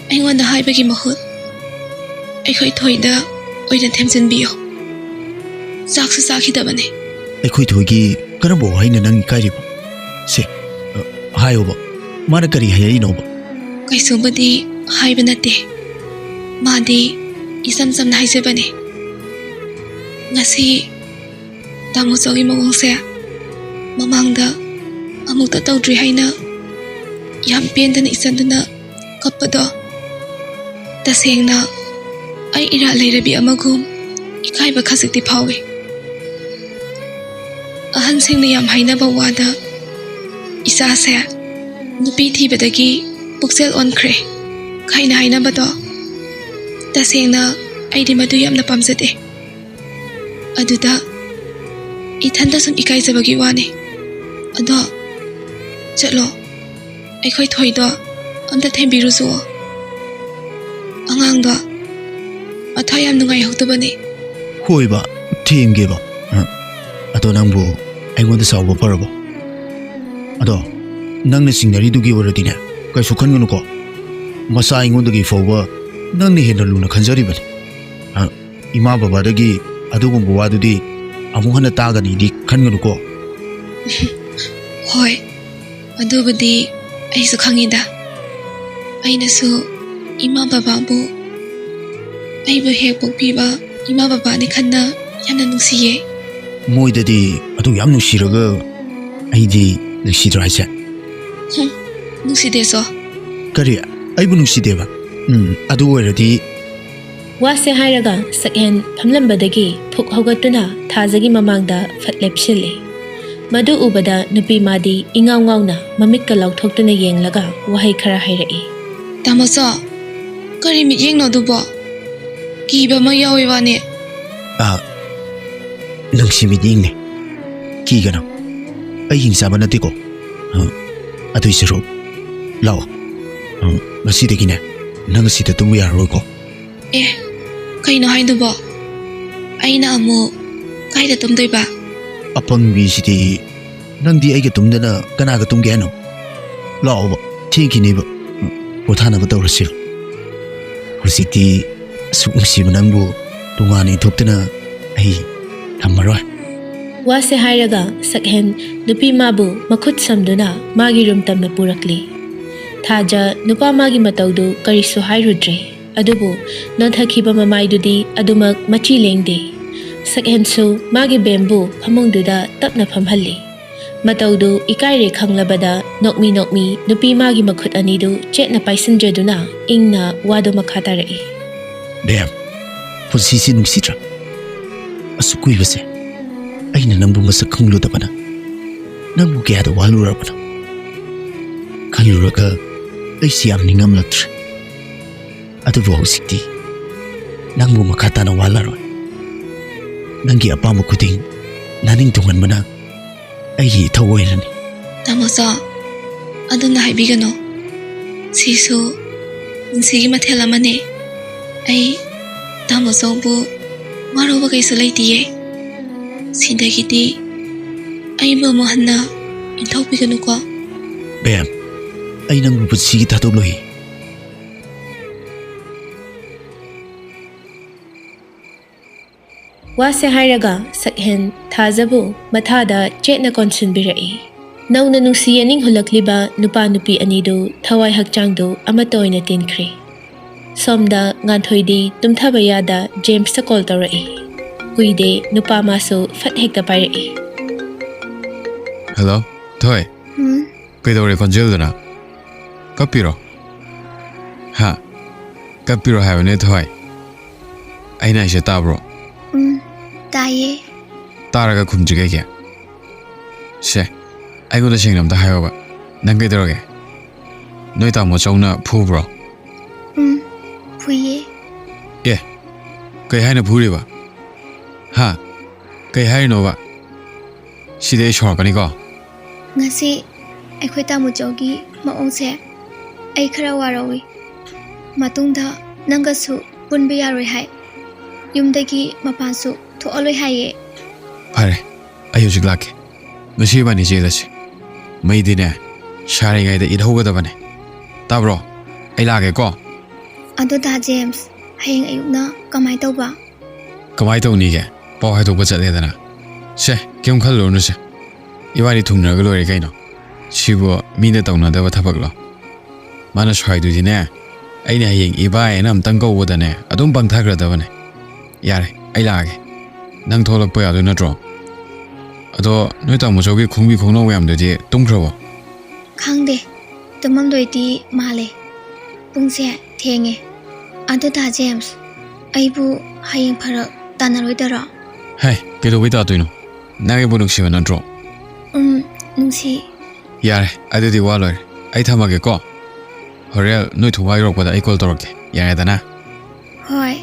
ꯑꯩꯉꯣꯟꯗ ꯍꯥꯏꯕꯒꯤ ꯃꯍꯨꯠ ꯑꯩꯈꯣꯏ ꯊꯣꯏꯗ ꯑꯣꯏꯅ ꯊꯦꯝꯖꯤꯟꯕꯤꯌꯣ꯫ ꯆꯥꯛꯁꯨ ꯆꯥꯈꯤꯗꯕꯅꯦ꯫ ꯑꯩꯈꯣꯏ ꯊꯣꯏꯒꯤ ꯀꯔꯝꯕ ꯋꯥꯍꯩꯅ ꯅꯪ ꯏꯀꯥꯏꯔꯤꯕ? ꯁꯦ, ꯑ, ꯍꯥꯏꯌꯣꯕ, ꯃꯥꯅ ꯀꯔꯤ ꯍꯥꯏꯔꯛꯏꯅꯣꯕ? ꯀꯩꯁꯨꯕꯨꯗꯤ ꯍꯥꯏꯕ ꯅꯠꯇꯦ꯫ ꯃꯥꯗꯤ ꯏꯆꯝ ꯆꯝꯅ ꯍꯥꯏꯖꯕꯅꯦ꯫ ꯉꯁꯤ ꯇꯥꯃꯣꯆꯧꯒꯤ ꯃꯑꯣꯡꯁꯦ ꯃꯃꯥꯡꯗ ꯑꯃꯨꯛꯇ ꯇꯧꯗ꯭ꯔꯤ ꯍꯥꯏꯅ ꯌꯥꯝ ꯄꯦꯟꯗꯅ ꯏꯆꯟꯗꯨꯅ ꯀꯞꯄꯗꯣ ꯇꯁꯦꯡꯅ ꯑꯩ ꯏꯔꯥ ꯂꯩꯔꯕꯤ ꯑꯃꯒꯨꯝ ꯏꯀꯥꯏꯕ ꯈꯖꯤꯛꯇꯤ ꯐꯥꯎꯏ꯫ ꯑꯍꯟꯁꯤꯡꯅ ꯌꯥꯝ ꯍꯥꯏꯅꯕ ꯋꯥꯗ ꯏꯆꯥꯁꯦ ꯅꯨꯄꯤ ꯊꯤꯕꯗꯒꯤ ꯄꯨꯛꯆꯦꯜ ꯑꯣꯟꯈ꯭ꯔꯦ ꯀꯥꯏꯅ ꯍꯥꯏꯅꯕꯗꯣ ꯇꯁꯦꯡꯅ ꯑꯩꯗꯤ ꯃꯗꯨ ꯌꯥꯝꯅ ꯄꯥꯝꯖꯗꯦ꯫ ꯑꯗꯨꯗ ꯏꯊꯟꯇ ꯁꯨꯝ ꯏꯀꯥꯏꯖꯕꯒꯤ ꯋꯥꯅꯤ꯫ ꯑꯗꯣ ꯆꯠꯂꯣ, ꯑꯩꯈꯣꯏ ꯊꯣꯏꯗꯣ ꯑꯝꯇ ꯊꯦꯝꯕꯤꯔꯨꯆꯣ꯫ ꯑꯉꯥꯡꯗꯣ ꯃꯊ꯭ꯋꯥꯏ ꯌꯥꯝ ꯅꯨꯡꯉꯥꯏꯍꯧꯗꯕꯅꯤ꯫ ꯍꯣꯏꯕ, ꯊꯦꯝꯒꯦꯕ꯫ ꯑ, ꯑꯗꯣ ꯅꯪꯕꯨ ꯑꯩꯉꯣꯟꯗ ꯁꯥꯎꯕ ꯐꯔꯕꯣ? ꯑꯗꯣ ꯅꯪꯅ ꯆꯤꯡꯅꯔꯤꯗꯨꯒꯤ ꯑꯣꯏꯔꯗꯤꯅꯦ, ꯀꯩꯁꯨ ꯈꯟꯒꯅꯨꯀꯣ꯫ ꯃꯆꯥ ꯑꯩꯉꯣꯟꯗꯒꯤ ꯐꯥꯎꯕ ꯅꯪꯅ ꯍꯦꯟꯅ ꯂꯨꯅ ꯈꯟꯖꯔꯤꯕꯅꯤ꯫ ꯑ, ꯏꯃꯥ ꯕꯕꯥꯗꯒꯤ ꯑꯗꯨꯒꯨꯝꯕ ꯋꯥꯗꯨꯗꯤ ꯑꯃꯨꯛ ꯍꯟꯅ ꯇꯥꯒꯅꯤꯗꯤ ꯈꯟꯒꯅꯨꯀꯣ꯫ ꯍꯣꯏ, ꯑꯗꯨꯕꯨꯗꯤ ꯑꯩꯁꯨ ꯈꯪꯉꯤꯗ꯫ ꯑꯩꯅꯁꯨ ꯏꯃꯥ ꯕꯕꯥꯕꯨ ꯑꯩꯕꯨ ꯍꯦꯛ ꯄꯣꯛꯄꯤꯕ ꯏꯃꯥ ꯕꯕꯥꯅꯤ ꯈꯟꯅ ꯌꯥꯝꯅ ꯅꯨꯡꯁꯤꯌꯦ꯫ ꯃꯣꯏꯗꯗꯤ ꯑꯗꯨ ꯌꯥꯝ ꯅꯨꯡꯁꯤꯔꯒ ꯑꯩꯗꯤ ꯅꯨꯡꯁꯤꯗ꯭ꯔꯣ ꯍꯥꯏꯁꯦ? ꯍꯨꯝ, ꯅꯨꯡꯁꯤꯗꯦꯁꯣ꯫ ꯀꯔꯤ? ꯑꯩꯕꯨ ꯅꯨꯡꯁꯤꯗꯦꯕ? ꯎꯝ, ꯑꯗꯨ ꯑꯣꯏꯔꯗꯤ ꯋꯥꯁꯦ ꯍꯥꯏꯔꯒ ꯁꯛꯍꯦꯟ ꯐꯝꯂꯝꯕꯗꯒꯤ ꯐꯨꯛ ꯍꯧꯒꯠꯇꯨꯅ ꯊꯥꯖꯒꯤ ꯃꯃꯥꯡꯗ ꯐꯠ ꯂꯦꯞꯁꯤꯜꯂꯤ꯫ ꯃꯗꯨ ꯎꯕꯗ ꯅꯨꯄꯤ ꯃꯥꯗꯤ ꯏꯉꯥꯎ ꯉꯥꯎꯅ ꯃꯃꯤꯠꯀ ꯂꯥꯎꯊꯣꯛꯇꯨꯅ ꯌꯦꯡꯂꯒ ꯋꯥꯍꯩ ꯈꯔ ꯍꯥꯏꯔꯛꯏ꯫ ꯇꯥꯃꯣꯆꯧ, ꯀꯔꯤ ꯃꯤꯠꯌꯦꯡꯅꯣ ꯑꯗꯨꯕꯣ? ꯀꯤꯕ ꯑꯃ ꯌꯥꯎꯏ ꯋꯥꯅꯦ꯫ ꯑ, ꯅꯨꯡꯁꯤ ꯃꯤꯠꯌꯦꯡꯅꯦ꯫ ꯀꯤꯒꯅꯨ꯫ ꯑꯩ ꯍꯤꯡꯆꯥꯕ ꯅꯠꯇꯦꯀꯣ꯫ ꯑ, ꯑꯗꯨꯏ ꯁꯔꯨꯛ, ꯂꯥꯛꯑꯣ꯫ ꯑ, ꯉꯁꯤꯗꯒꯤꯅꯦ, ꯅꯪ ꯑꯁꯤꯗ ꯇꯨꯝꯕ ꯌꯥꯔꯔꯣꯏꯀꯣ꯫ ꯑꯦ, ꯀꯩꯅꯣ ꯍꯥꯏꯗꯨꯕꯣ? ꯑꯩꯅ ꯑꯃꯨꯛ ꯀꯥꯏꯗ ꯇꯨꯝꯗꯣꯏꯕ? ꯑꯄꯪꯕꯤꯁꯤꯗꯤ, ꯅꯪꯗꯤ ꯑꯩꯒ ꯇꯨꯝꯗꯅ ꯀꯅꯥꯒ ꯇꯨꯝꯒꯦ ꯍꯥꯏꯅꯣ? ꯂꯥꯛꯑꯣꯕ, ꯊꯦꯡꯈꯤꯅꯦꯕ꯫ ꯄꯣꯊꯥꯅꯕ ꯇꯧꯔꯁꯤ꯫ ꯍꯧꯖꯤꯛꯇꯤ ꯑꯁꯨꯛ ꯅꯨꯡꯁꯤꯕ ꯅꯪꯕꯨ ꯇꯣꯉꯥꯟꯅ ꯏꯟꯊꯣꯛꯇꯅ ꯑꯩ ꯊꯝꯃꯔꯣꯏ꯫ ꯋꯥꯁꯦ ꯍꯥꯏꯔꯒ ꯁꯛꯍꯦꯟ ꯅꯨꯄꯤ ꯃꯥꯕꯨ ꯃꯈꯨꯠ ꯁꯝꯗꯨꯅ ꯃꯥꯒꯤ ꯔꯨꯝ ꯇꯝꯅ ꯄꯨꯔꯛꯂꯤ꯫ ꯊꯥꯖ ꯅꯨꯄꯥ ꯃꯥꯒꯤ ꯃꯇꯧꯗꯨ ꯀꯔꯤꯁꯨ ꯍꯥꯏꯔꯨꯗ꯭ꯔꯦ꯫ ꯑꯗꯨꯕꯨ ꯅꯣꯟꯊꯈꯤꯕ ꯃꯃꯥꯏꯗꯨꯗꯤ ꯑꯗꯨꯃꯛ ꯃꯆꯤ ꯂꯦꯡꯗꯦ꯫ ꯁꯛꯍꯦꯟꯁꯨ ꯃꯥꯒꯤ ꯕꯦꯝꯕꯨ ꯐꯃꯨꯡꯗꯨꯗ ꯇꯞꯅ ꯐꯝꯍꯜꯂꯤ꯫ ꯃꯇꯧꯗꯨ ꯏꯀꯥꯏꯔꯦ ꯈꯪꯂꯕꯗ ꯅꯣꯛꯃꯤ ꯅꯣꯛꯃꯤ ꯅꯨꯄꯤ ꯃꯥꯒꯤ ꯃꯈꯨꯠ ꯑꯅꯤꯗꯨ ꯆꯦꯠꯅ ꯄꯥꯏꯁꯤꯟꯖꯗꯨꯅ ꯏꯪꯅ ꯋꯥꯗꯨ ꯃꯈꯥ ꯇꯥꯔꯛꯏ꯫ ꯕꯦꯝ, ꯄꯨꯟꯁꯤꯁꯤ ꯅꯨꯡꯁꯤꯗ꯭ꯔꯥ? ꯑꯁꯨꯛ ꯀꯨꯏꯕꯁꯦ ꯑꯩꯅ ꯅꯪꯕꯨ ꯃꯁꯛ ꯈꯪꯂꯨꯗꯕꯅ ꯅꯪꯕꯨ ꯀꯌꯥꯗ ꯋꯥꯍꯜꯂꯨꯔꯕꯅꯣ? ꯈꯜꯂꯨꯔꯒ ꯑꯩꯁꯤ ꯌꯥꯝ ꯅꯤꯡꯉꯝꯂꯛꯇ꯭ꯔꯦ꯫ ꯑꯗꯨꯕꯨ ꯍꯧꯖꯤꯛꯇꯤ ꯅꯪꯕꯨ ꯃꯈꯥ ꯇꯥꯅ ꯋꯥꯍꯜꯂꯔꯣꯏ꯫ ꯅꯪꯒꯤ ꯑꯄꯥꯝꯕ ꯈꯨꯗꯤꯡ ꯅꯅꯤꯡ ꯊꯨꯡꯍꯟꯕꯅ ꯑꯩꯒꯤ ꯏꯊꯧ ꯑꯣꯏꯔꯅꯤ꯫ ꯇꯥꯃꯣꯆꯧ, ꯑꯗꯨꯝꯅ ꯍꯥꯏꯕꯤꯒꯅꯨ꯫ ꯁꯤꯁꯨ ꯄꯨꯟꯁꯤꯒꯤ ꯃꯊꯦꯜ ꯑꯃꯅꯤ꯫ ꯑꯩ ꯇꯥꯃꯣꯆꯧꯕꯨ ꯋꯥꯔꯧꯕ ꯀꯩꯁꯨ ꯂꯩꯇꯤꯌꯦ꯫ ꯁꯤꯗꯒꯤꯗꯤ ꯑꯩꯕꯨ ꯑꯃꯨꯛ ꯍꯟꯅ ꯏꯟꯊꯣꯛꯄꯤꯒꯅꯨꯀꯣ꯫ ꯕꯦꯝ, ꯑꯩ ꯅꯪꯕꯨ ꯄꯨꯟꯁꯤꯒꯤ ꯊꯥꯗꯣꯛꯂꯣꯏ꯫ ꯋꯥꯁꯦ ꯍꯥꯏꯔꯒ ꯁꯛꯍꯦꯟ ꯊꯥꯖꯕꯨ ꯃꯊꯥꯗ ꯆꯦꯠꯅ ꯀꯣꯟꯁꯤꯟꯕꯤꯔꯛꯏ꯫ ꯅꯧꯅ ꯅꯨꯡꯁꯤ ꯌꯦꯅꯤꯡ ꯍꯨꯜꯂꯛꯂꯤꯕ ꯅꯨꯄꯥ ꯅꯨꯄꯤ ꯑꯅꯤꯗꯨ ꯊꯋꯥꯏ ꯍꯛꯆꯥꯡꯗꯨ ꯑꯃꯠꯇ ꯑꯣꯏꯅ ꯇꯤꯟꯈ꯭ꯔꯦ꯫ ꯁꯣꯝꯗ ꯉꯥꯟꯊꯣꯏꯗꯤ ꯇꯨꯝꯊꯕ ꯌꯥꯗ ꯖꯦꯝꯁꯇ ꯀꯣꯜ ꯇꯧꯔꯛꯏ꯫ ꯀꯨꯏꯗꯦ ꯅꯨꯄꯥ ꯃꯥꯁꯨ ꯐꯠ ꯍꯦꯛꯇ ꯄꯥꯏꯔꯛꯏ꯫ ꯍꯜꯂꯣ, ꯊꯣꯏ꯫ ꯎꯝ, ꯀꯩꯗꯧꯔꯦ ꯈꯣꯟꯖꯦꯜꯗꯨꯅ? ꯀꯞꯄꯤꯔꯣ? ꯍꯥ? ꯀꯞꯄꯤꯔꯣ ꯍꯥꯏꯕꯅꯦ, ꯊꯣꯏ꯫ ꯑꯩꯅ ꯍꯥꯏꯁꯦ ꯇꯥꯕ꯭ꯔꯣ? ꯎꯝ, ꯇꯥꯏꯌꯦ꯫ ꯇꯥꯔꯒ ꯈꯨꯝꯗ꯭ꯔꯤ ꯀꯩꯒꯤ? ꯁꯦ, ꯑꯩꯉꯣꯟꯗ ꯁꯦꯡꯅ ꯑꯝꯇ ꯍꯥꯏꯌꯣꯕ꯫ ꯅꯪ ꯀꯩꯗꯧꯔꯒꯦ? ꯅꯣꯏ ꯇꯥꯃꯣ ꯆꯧꯅ ꯐꯨꯕ꯭ꯔꯣ? ꯎꯝ, ꯐꯨꯏꯌꯦ꯫ ꯑꯦ, ꯀꯩ ꯍꯥꯏꯅ ꯐꯨꯔꯤꯕ? ꯍꯥ? ꯀꯩ ꯍꯥꯏꯔꯤꯅꯣꯕ? ꯁꯤꯗꯤ ꯑꯩ ꯁꯥꯎꯔꯛꯀꯅꯤꯀꯣ꯫ ꯉꯁꯤ ꯑꯩꯈꯣꯏ ꯇꯥꯃꯣꯆꯧꯒꯤ ꯃꯑꯣꯡꯁꯦ ꯑꯩ ꯈꯔ ꯋꯥꯔꯧꯏ꯫ ꯃꯇꯨꯡꯗ ꯅꯪꯒꯁꯨ ꯄꯨꯟꯕ ꯌꯥꯔꯣꯏ ꯍꯥꯏ꯫ ꯌꯨꯝꯗꯒꯤ ꯃꯄꯥꯟꯁꯨ ꯊꯣꯛꯍꯜꯂꯣꯏ ꯍꯥꯏꯌꯦ꯫ ꯐꯔꯦ, ꯑꯩ ꯍꯧꯖꯤꯛ ꯂꯥꯛꯀꯦ꯫ ꯉꯁꯤ ꯏꯕꯥꯅꯤ ꯆꯦꯜꯂꯁꯤ꯫ ꯃꯩꯗꯤꯅꯦ, ꯁꯥꯔꯤꯉꯩꯗ ꯏꯠꯍꯧꯒꯗꯕꯅꯦ꯫ ꯇꯥꯕ꯭ꯔꯣ? ꯑꯩ ꯂꯥꯛꯑꯒꯦꯀꯣ꯫ ꯑꯗꯣ ꯗꯥ ꯖꯦꯝꯁ, ꯍꯌꯦꯡ ꯑꯌꯨꯛꯅ ꯀꯃꯥꯏ ꯇꯧꯕ? ꯀꯃꯥꯏ ꯇꯧꯅꯤꯒꯦ? ꯄꯥꯎ ꯍꯥꯏꯗꯣꯛꯄ ꯆꯠꯂꯦꯗꯅ꯫ ꯁꯦ, ꯀꯩꯝ ꯈꯜꯂꯨꯔꯅꯨꯁꯦ꯫ ꯏꯕꯥꯅꯤ ꯊꯨꯡꯅꯔꯒ ꯂꯣꯏꯔꯦ ꯀꯩꯅꯣ꯫ ꯁꯤꯕꯨ ꯃꯤꯅ ꯇꯧꯅꯗꯕ ꯊꯕꯛꯂꯣ? ꯃꯥꯅ ꯁ꯭ꯋꯥꯏꯗꯨꯗꯤꯅꯦ, ꯑꯩꯅ ꯍꯌꯦꯡ ꯏꯕꯥꯏ ꯍꯥꯏꯅ ꯑꯝꯇꯪ ꯀꯧꯕꯗꯅꯦ, ꯑꯗꯨꯝ ꯄꯪꯊꯈ꯭ꯔꯗꯕꯅꯦ꯫ ꯌꯥꯔꯦ, ꯑꯩ ꯂꯥꯛꯑꯒꯦ꯫ ꯅꯪ ꯊꯣꯛꯂꯛꯄ ꯌꯥꯗꯣꯏ ꯅꯠꯇ꯭ꯔꯣ? ꯑꯗꯣ ꯅꯣꯏ ꯇꯥꯃꯣ ꯆꯧꯒꯤ ꯈꯣꯡꯕꯤ ꯈꯣꯡꯅꯥꯎ ꯃꯌꯥꯝꯗꯨꯗꯤ ꯇꯨꯝꯈ꯭ꯔꯕꯣ? ꯈꯪꯗꯦ, ꯇꯨꯝꯃꯝꯗꯣꯏꯗꯤ ꯃꯥꯜꯂꯦ꯫ ꯄꯨꯡꯁꯦ ꯊꯦꯡꯉꯦ꯫ ꯑꯗꯣ ꯗꯥ ꯖꯦꯝꯁ, ꯑꯩꯕꯨ ꯍꯌꯦꯡ ꯐꯔꯛ ꯇꯥꯅꯔꯣꯏꯗꯔꯣ? ꯍꯦ, ꯀꯩꯗꯧꯕꯩ ꯇꯥꯗꯣꯏꯅꯣ? ꯅꯪ ꯑꯩꯕꯨ ꯅꯨꯡꯁꯤꯕ ꯅꯠꯇ꯭ꯔꯣ? ꯎꯝ, ꯅꯨꯡꯁꯤ꯫ ꯌꯥꯔꯦ, ꯑꯗꯨꯗꯤ ꯋꯥ ꯂꯣꯏꯔꯦ꯫ ꯑꯩ ꯊꯝꯃꯒꯦꯀꯣ꯫ ꯍꯣꯔꯦꯟ ꯅꯣꯏ ꯊꯣꯡꯒꯥ ꯌꯧꯔꯛꯄꯗ ꯑꯩ ꯀꯣꯜ ꯇꯧꯔꯛꯀꯦ꯫ ꯌꯥꯔꯦꯗꯅ? ꯍꯣꯏ꯫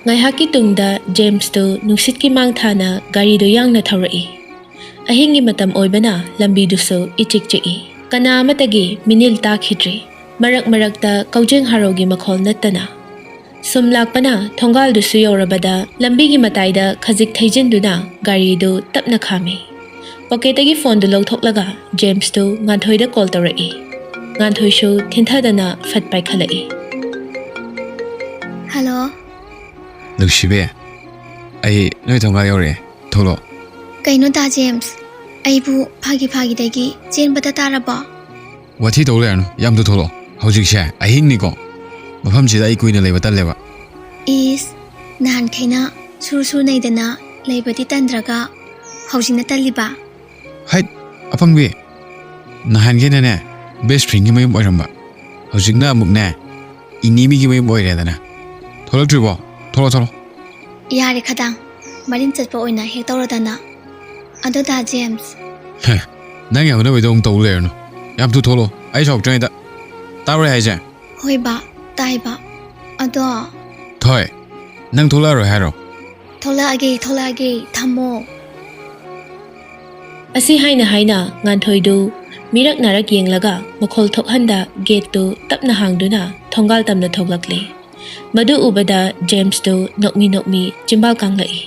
ꯉꯥꯏꯍꯥꯛꯀꯤ ꯇꯨꯡꯗ ꯖꯦꯝꯁꯇꯨ ꯅꯨꯡꯁꯤꯠꯀꯤ ꯃꯥꯡ ꯊꯥꯅ ꯒꯥꯔꯤꯗꯨ ꯌꯥꯡꯅ ꯊꯧꯔꯛꯏ꯫ ꯑꯍꯤꯡꯒꯤ ꯃꯇꯝ ꯑꯣꯏꯕꯅ ꯂꯝꯕꯤꯗꯨꯁꯨ ꯏꯆꯤꯛ ꯆꯤꯛꯏ꯫ ꯀꯅꯥ ꯑꯃꯠꯇꯒꯤ ꯃꯤꯅꯤꯜ ꯇꯥꯈꯤꯗ꯭ꯔꯤ꯫ ꯃꯔꯛ ꯃꯔꯛꯇ ꯀꯧꯖꯦꯡ ꯍꯥꯔꯧꯒꯤ ꯃꯈꯣꯜ ꯅꯠꯇꯅ꯫ ꯁꯨꯝ ꯂꯥꯛꯄꯅ ꯊꯣꯡꯒꯥꯜꯗꯨꯁꯨ ꯌꯧꯔꯕꯗ ꯂꯝꯕꯤꯒꯤ ꯃꯇꯥꯏꯗ ꯈꯖꯤꯛ ꯊꯩꯖꯤꯟꯗꯨꯅ ꯒꯥꯔꯤꯗꯨ ꯇꯞꯅ ꯈꯥꯝꯃꯤ꯫ ꯄꯣꯀꯦꯠꯇꯒꯤ ꯐꯣꯟꯗꯨ ꯂꯧꯊꯣꯛꯂꯒ ꯖꯦꯝꯁꯇꯨ ꯉꯥꯟꯊꯣꯏꯗ ꯀꯣꯜ ꯇꯧꯔꯛꯏ꯫ ꯉꯥꯟꯊꯣꯏꯁꯨ ꯊꯤꯟꯊꯗꯅ ꯐꯠ ꯄꯥꯏꯈꯠꯂꯛꯏ꯫ ꯍꯜꯂꯣ꯫ ꯅꯨꯡꯁꯤꯕꯤ, ꯑꯩ ꯅꯣꯏ ꯊꯣꯡꯒꯥꯜ ꯌꯧꯔꯛꯑꯦ꯫ ꯊꯣꯛꯂꯛꯑꯣ꯫ ꯀꯩꯅꯣ ꯗꯥ ꯖꯦꯝꯁ, ꯑꯩꯕꯨ ꯐꯥꯒꯤ ꯐꯥꯒꯤꯗꯒꯤ ꯆꯦꯟꯕꯗ ꯇꯥꯔꯕꯣ? ꯋꯥꯊꯤ ꯇꯧ ꯂꯩꯔꯅꯨ, ꯌꯥꯝ ꯊꯨ ꯊꯣꯛꯂꯛꯑꯣ꯫ ꯍꯧꯖꯤꯛꯁꯦ ꯑꯍꯤꯡꯅꯤꯀꯣ, ꯃꯐꯝꯁꯤꯗ ꯑꯩ ꯀꯨꯏꯅ ꯂꯩꯕ ꯇꯜꯂꯦꯕ꯫ ꯏꯁ, ꯅꯍꯥꯟꯈꯩꯅ ꯁꯨꯔ ꯁꯨꯔ ꯅꯩꯗꯅ ꯂꯩꯕꯗꯤ ꯇꯟꯗ꯭ꯔꯒ ꯍꯧꯖꯤꯛꯅ ꯇꯜꯂꯤꯕ? ꯍꯩꯠ, ꯑꯄꯪꯕꯤ, ꯅꯍꯥꯟꯈꯩꯅꯅꯦ ꯕꯦꯁ ꯐ꯭ꯔꯦꯟꯒꯤ ꯃꯌꯨꯝ ꯑꯣꯏꯔꯝꯕ, ꯍꯧꯖꯤꯛꯅ ꯑꯃꯨꯛꯅꯦ ꯏꯅꯦꯃꯤꯒꯤ ꯃꯌꯨꯝ ꯑꯣꯏꯔꯦꯗꯅ꯫ ꯊꯣꯛꯂꯛꯇ꯭ꯔꯤꯕꯣ? ꯊꯣꯛꯂꯛꯑꯣ, ꯊꯣꯛꯂꯛꯑꯣ꯫ ꯌꯥꯔꯦ ꯈꯗꯥꯡ, ꯃꯔꯤꯟ ꯆꯠꯄ ꯑꯣꯏꯅ ꯍꯦꯛ ꯇꯧꯔꯗꯅ꯫ ꯑꯗꯣ ꯗꯥ ꯖꯦꯝꯁ꯫ ꯍꯦ, ꯅꯪꯒꯤ ꯍꯧꯅꯕꯤꯗꯣ ꯑꯃꯨꯛ ꯇꯧ ꯂꯩꯔꯅꯨ꯫ ꯌꯥꯝ ꯊꯨ ꯊꯣꯛꯂꯛꯑꯣ, ꯑꯩ ꯁꯥꯎꯔꯛꯇ꯭ꯔꯤꯉꯩꯗ꯫ ꯇꯥꯕ꯭ꯔꯣ ꯑꯩ ꯍꯥꯏꯁꯦ? ꯍꯣꯏꯕ, ꯇꯥꯏꯕ꯫ ꯑꯗꯣ꯫ ꯊꯣꯏ, ꯅꯪ ꯊꯣꯛꯂꯛꯑꯔꯣꯏ ꯍꯥꯏꯔꯣ? ꯊꯣꯛꯂꯛꯑꯒꯦ, ꯊꯣꯛꯂꯛꯑꯒꯦ, ꯊꯝꯃꯣ꯫ ꯑꯁꯤ ꯍꯥꯏꯅ ꯍꯥꯏꯅ ꯉꯥꯟꯊꯣꯏꯗꯨ ꯃꯤꯔꯛ ꯅꯥꯔꯛ ꯌꯦꯡꯂꯒ ꯃꯈꯣꯜ ꯊꯣꯛꯍꯟꯗ ꯒꯦꯠꯇꯨ ꯇꯞꯅ ꯍꯥꯡꯗꯨꯅ ꯊꯣꯡꯒꯥꯜ ꯇꯝꯅ ꯊꯣꯛꯂꯛꯂꯦ꯫ ꯃꯗꯨ ꯎꯕꯗ ꯖꯦꯝꯁꯇꯨ ꯅꯣꯛꯃꯤ ꯅꯣꯛꯃꯤ ꯆꯤꯝꯕꯥꯜ ꯀꯥꯡꯂꯛꯏ꯫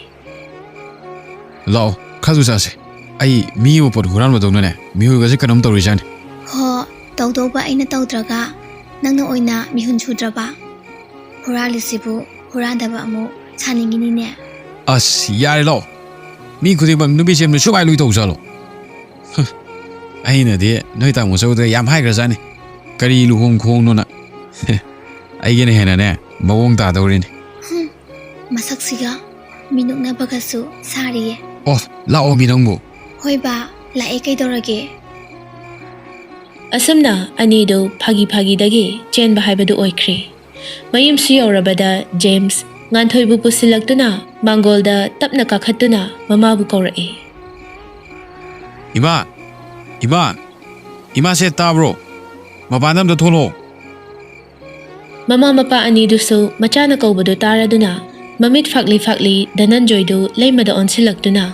ꯂꯥꯛꯑꯣ, ꯈꯥꯖꯨ ꯆꯥꯁꯦ꯫ ꯑꯩ ꯃꯤ ꯑꯃ ꯄꯣꯠ ꯍꯨꯔꯥꯟꯕꯗꯧꯅꯅꯦ ꯃꯤꯍꯨꯜꯒꯁꯦ ꯀꯩꯅꯣꯝ ꯇꯧꯔꯤꯖꯥꯠꯅꯤ꯫ ꯍꯣ, ꯇꯧꯗꯧꯕ ꯑꯩꯅ ꯇꯧꯗ꯭ꯔꯒ ꯅꯪꯅ ꯑꯣꯏꯅ ꯃꯤꯍꯨꯟ ꯁꯨꯗ꯭ꯔꯕ? ꯍꯨꯔꯥꯜꯂꯤꯁꯤꯕꯨ ꯍꯨꯔꯥꯟꯗꯕ ꯑꯃꯨꯛ ꯁꯥꯅꯤꯡꯉꯤꯅꯤꯅꯦ꯫ ꯑꯁ, ꯌꯥꯔꯦ ꯂꯥꯛꯑꯣ꯫ ꯃꯤ ꯈꯨꯗꯤꯡꯃꯛ ꯅꯨꯄꯤ ꯆꯦꯟꯕꯗ ꯁꯨꯃꯥꯏꯅ ꯂꯣꯏ ꯇꯧꯖꯥꯠꯂꯣ? ꯍ, ꯑꯩꯅꯗꯤ ꯅꯣꯏ ꯇꯥꯃꯣ ꯆꯧꯗ ꯌꯥꯝ ꯍꯥꯏꯈ꯭ꯔꯖꯥꯠꯅꯤ꯫ ꯀꯔꯤ ꯂꯨꯍꯣꯡ ꯈꯣꯡꯅꯣꯅ꯫ ꯑꯩꯒꯤꯅ ꯍꯦꯟꯅꯅꯦ ꯃꯑꯣꯡ ꯇꯥꯗꯧꯔꯤꯅꯤ꯫ ꯍꯨꯝ, ꯃꯁꯛꯁꯤꯒ ꯃꯤ ꯅꯣꯛꯅꯕꯒꯁꯨ ꯁꯥꯔꯤꯌꯦ꯫ ꯑꯣ, ꯂꯥꯛꯑꯣ ꯃꯤ ꯅꯪꯕꯨ꯫ ꯍꯣꯏ ꯕꯥ, ꯂꯥꯛꯑꯦ, ꯀꯩꯗꯧꯔꯒꯦ? ꯑꯁꯨꯝꯅ ꯑꯅꯤꯗꯨ ꯐꯥꯒꯤ ꯐꯥꯒꯤꯗꯒꯤ ꯆꯦꯟꯕ ꯍꯥꯏꯕꯗꯨ ꯑꯣꯏꯈ꯭ꯔꯦ꯫ ꯃꯌꯨꯝꯁꯨ ꯌꯧꯔꯕꯗ ꯖꯦꯝꯁ ꯉꯥꯟꯊꯣꯏꯕꯨ ꯄꯨꯁꯤꯜꯂꯛꯇꯨꯅ ꯃꯥꯡꯒꯣꯜꯗ ꯇꯞꯅ ꯀꯥꯈꯠꯇꯨꯅ ꯃꯃꯥꯕꯨ ꯀꯧꯔꯛꯏ꯫ "ꯏꯃꯥ! ꯏꯃꯥ! ꯏꯃꯥꯁꯦ ꯇꯥꯕ꯭ꯔꯣ? ꯃꯄꯥꯟꯗ ꯑꯝꯇ ꯊꯣꯛꯂꯛꯑꯣ!" ꯃꯃꯥ ꯃꯄꯥ ꯑꯅꯤꯗꯨꯁꯨ ꯃꯆꯥꯅ ꯀꯧꯕꯗꯨ ꯇꯥꯔꯗꯨꯅ ꯃꯃꯤꯠ ꯐꯥꯛꯂꯤ ꯐꯥꯛꯂꯤ ꯙꯅꯟꯖꯣꯏꯗꯨ ꯂꯩꯃꯗ ꯑꯣꯟꯁꯤꯜꯂꯛꯇꯨꯅ,